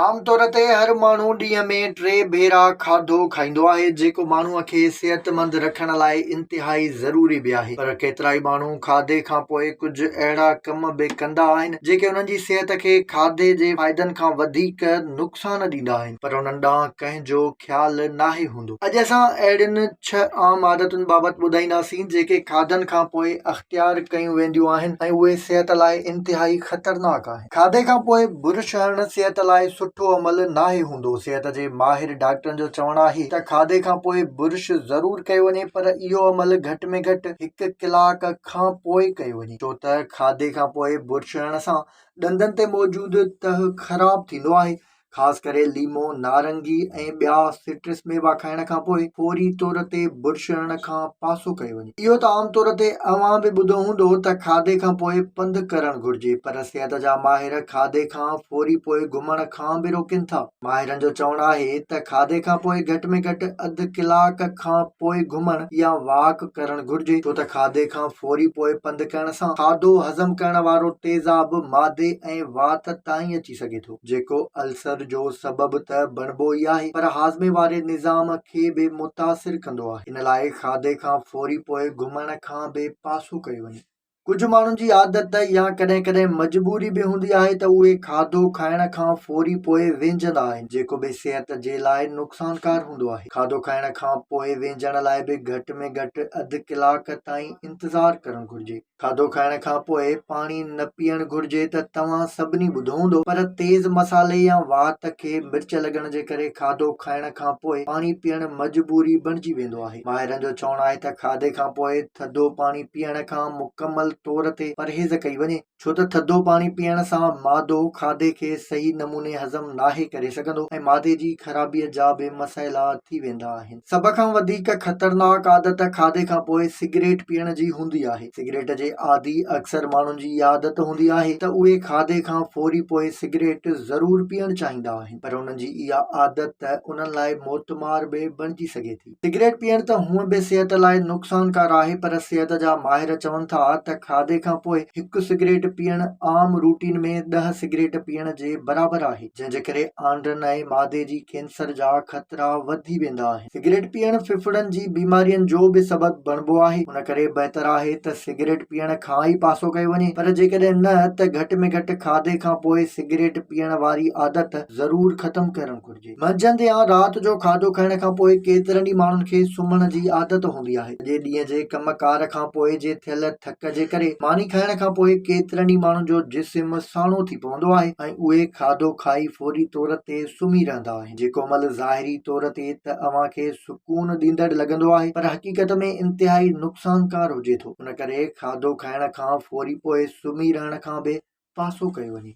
عام طور تي هر ماڻهو ڏينهن ۾ ٽي ڀيرا کاڌو کائيندو آهي جيڪو ماڻهوء کي صحتمند رکڻ لاء انتهائي ضروري به آهي پر ڪيترائي ماڻهو کاڌي کانپوء ڪجهه اهڙا ڪم به ڪندا آهن جيڪي انهن جي صحت کي کاڌي جي فائدن کان وڌيڪ نقصان ڏيندا آهن پر انهن ڏانهن ڪنهن جو خيال ناهي هوندو. اڄ اسان اهڙين ڇهه عام عادتن بابت ٻڌائينداسين جيڪي کاڌن کانپوء اختيار ڪيون وينديون آهن ۽ اهي صحت لاء انتهائي خطرناڪ آهن. کاڌي کان پوء برش هڻڻ صحت لاء سٺو عمل ناهي هوندو. صحت جي ماهر ڊاڪٽرن جو چوڻ آهي ته کاڌي کان پوء برش ضرور ڪيو وڃي پر اهو عمل گهٽ ۾ گهٽ هڪ ڪلاڪ کان پوء ڪيو وڃي ڇو ته کاڌي کان پوء برش هڻڻ سان ڏندن تي موجود تهه خراب ٿيندو آهي خاص ڪري ليمو، نارنگي ۽ ٻيا سٽرس ميوا کائڻ کان پوء فوري طور تي برش هڻڻ کان پاسو ڪيو وڃي. اهو ته عام طور تي اوهان به ٻڌو هوندو ته کاڌي کان پوء پنڌ ڪرڻ گهرجي پر صحت جا ماهر کاڌي کان فوري پوء گهمڻ کان به روڪين ٿا. ماهرن جو چوڻ آهي ته کاڌي کان پوء گهٽ ۾ گهٽ اڌ ڪلاڪ کان پوء گهمڻ يا واڪ ڪرڻ گهرجي ڇو ته کاڌي کان فوري پوء پنڌ ڪرڻ سان کاڌو هضم ڪرڻ وارو تيزاب معدي ۽ وات تائين اچي سگهي ٿو. جيڪو السر جو سبب ته بڻبو ئي آهي پر هاضمي واري نظام کي به متاثر ڪندو آهي. ان لاء کاڌي کان فوري پوء گهمڻ کان به پاسو ڪيو وڃي. ڪجهه ماڻهن جي عادت يا ڪڏهن ڪڏهن مجبوري به هوندي آهي ته اهي کاڌو کائڻ کان فوري پوء وهنجندا آهن جيڪو به صحت جي لاء نقصانڪار هوندو آهي. کاڌو کائڻ کان پوء وهنجڻ لاء به گهٽ ۾ گهٽ اڌ ڪلاڪ تائين انتظار ڪرڻ گهرجي. کاڌو کائڻ کان پوء پاڻي نه پيئڻ گهرجي ته توهان سڀني ٻڌو هوندو پر تيز مصالحي يا وات کي مرچ لڳڻ جي ڪري کاڌو کائڻ کان پوء پاڻي پيئڻ مجبوري بڻجي ويندو آهي. ماهرن جو چوڻ آهي ته کاڌي کان پوء ٿڌو پاڻي پيئڻ کان مڪمل طور تي پرهيز ڪئي وڃي ڇو ته ٿڌو پاڻي پيئڻ سان معدو کاڌي کي صحيح نموني هضم ناهي ڪري سگهندو ۽ معدي جي خرابي جا به مسئلا ٿي ويندا آهن. سڀ کان وڌيڪ خطرناڪ عادت کاڌي کان پوء سگريٽ پيئڻ جي هوندي آهي. سگريٽ جي عادي اڪثر ماڻهن جي اها عادت هوندي آهي ته اهي کاڌي کان فوري پوء سگريٽ ضرور پيئڻ چاهيندا آهن پر انهن جي اها عادت انهن لاء موتمار به بڻجي سگهي ٿي. سگريٽ پيئڻ ته هونء به صحت لاء نقصانڪار آهي پر صحت جا ماهر چون ٿا ته کاڌي کان پوء هڪ سگريٽ پيئڻ عام روٽين ۾ ڏهه سگريٽ پيئڻ جي برابر آهي. جنهن جي ڪري آنڊن ۽ معدي جي ڪينسر جا خطرا وڌي ويندا آهن. سگريٽ پيئڻ ڦڦڙن جي بيمارين جو به سبب بڻبو آهي، ان ڪري بهتر آهي ته سگريٽ پيئڻ کان ئي پاسو ڪيو وڃي، پر جيڪڏهن نه ته گهٽ ۾ گهٽ کاڌي کان پوء سگريٽ پيئڻ واري عادت ضرور ختم ڪرڻ گهرجي. منجهند يا رات جو کاڌو کائڻ کان پوء ڪيترن ئي ماڻهن کي سمهڻ جي عادت هوندي آهي. سڄي ڏينهن جي ڪم ڪار کان پوء جي ٿيل ٿڪ جي ڪري ماني کائڻ کان پوء ڪيترن ئي ماڻهن جو جسم ساڻو ٿي پوندو آهي ۽ اهي کاڌو کائي فوري طور تي سمهي رهندا آهن جيڪو عمل ظاهري طور تي ته اوهان کي سڪون ڏيندڙ لڳندو آهي پر حقيقت ۾ انتهائي نقصانڪار هجي ٿو ان ڪري کاڌو کائڻ کان فوري پوء سمهي رهڻ کان به پاسو ڪيو وڃي.